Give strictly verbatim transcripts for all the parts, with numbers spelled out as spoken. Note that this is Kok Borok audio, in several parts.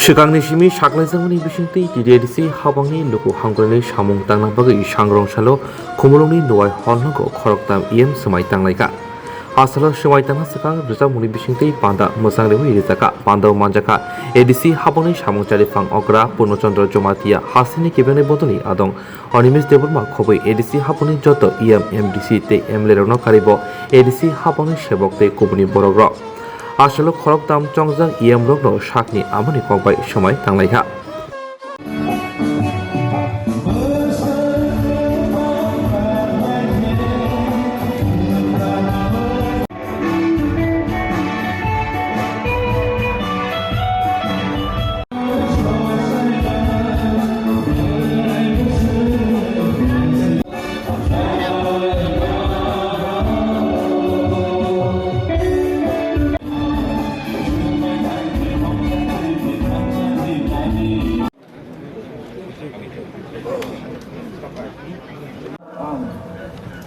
Swkangni simi saklaijakmani bisingtwi T T A D C habangni luku hamkrai samung tangna bagwi sangrong salo Khumulwngni Nuwai hall nogo khoroktham E M swmai tanglaikha. A salo swmai tangna swkang rwchapmungni bisingtwi panda mwchang riwi rijaka. Pandao manjakha A D C habangni samung chariphang okra Purno Chandra Jamatia, hasteni kebengni bodolni adong Animesh Debbarma khobwi A D C habangni joto E M, M D C tei M L A rokno karibo A D C habangni sebok tei kubuni borokrok. Aswlwk khoroktham chongjak E M rokno sakni amani kokbai swmai tanglaikha.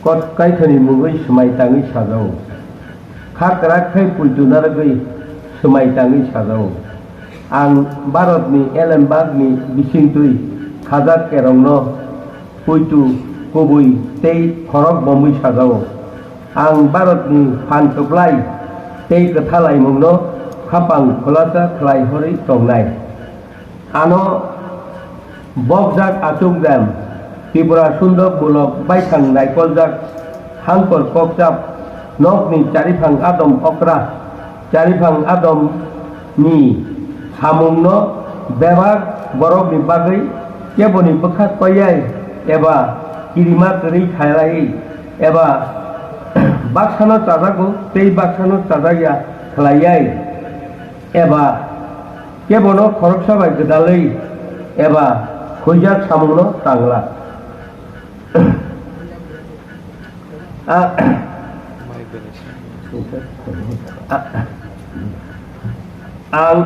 Kot Kaithorni mungwi swmai tangwi sajao. Kha kwrak khai puitu narwgwi swmai tangwi sajao. Ang Bharatni elembakni bisingtwi khajak kerongno puitu kubui tei khorok bomwi sajao. Ang Bharatni phan kwplai tei kwthalaimungno khapang khulasa khlai horwi tongnai. Ano bokjak achukjak Tripura sundok mulok baithang naikoljak hangkor kokchap nokni chariphang adom okra, chariphang adom ni samungno bebak borokni bagwi keboni bwkha toyai eba kirima kwrwi khailai eba baksano chajago tei baksano chajakya khlaiyai eba kebono khoroksa bai gwdalwi eba huijak samungno tangla. A-, a-, ang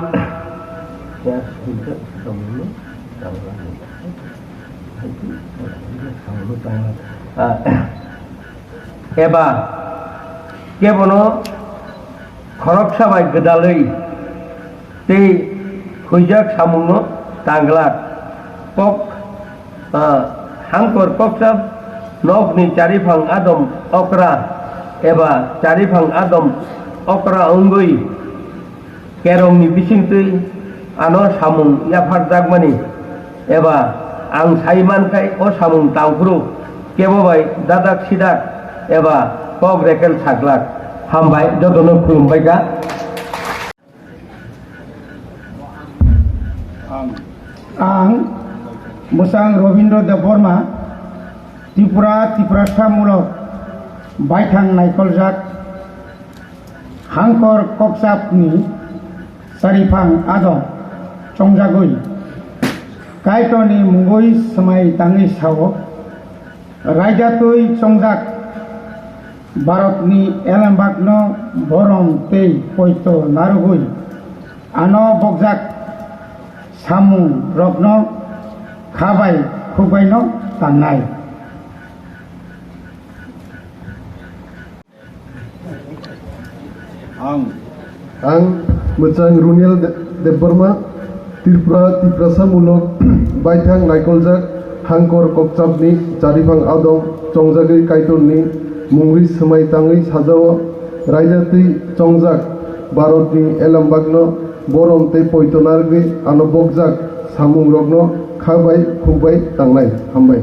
a-, eba kebono khoroksa bai gwdalwi tei huijak samungno tangglak. Kok, ah, hangkor koksa nokni chariphang adom okra eba chariphang adom okra wngwi kerongni bisingtwi ano samung yapharjakmani eba ang sai mankhai o samung tangphuru kebo bai dadak sidak eba kok rekel saglak. Hambai, jotono khulumbai kha. Ang bwsang Robindra Debbarma, Tripura, Tiprasa mulok baithang naikoljak hangkor kokchapni chariphang adom chongjagwi Kaitorni mungwi swmai tangwi sao. Raida twi chongjak Bharatni elembakno borom tei poito narwgwi ano bokjak samungrokno kha bai khuk baino tangnai. Ang. Ang mwchang Runiel De-, Debbarma, Tripura, Tiprasa mulok baithang naikoljak hangkor kokchapni chariphang adom chongjagwi Kaitorni mungwi swmai tangwi sajao. Raida twi chongjak Bharatni elembakno borom tei poito narwgwi ano bokjak samungrokno kha bai khuk bai tangnai. Hambai.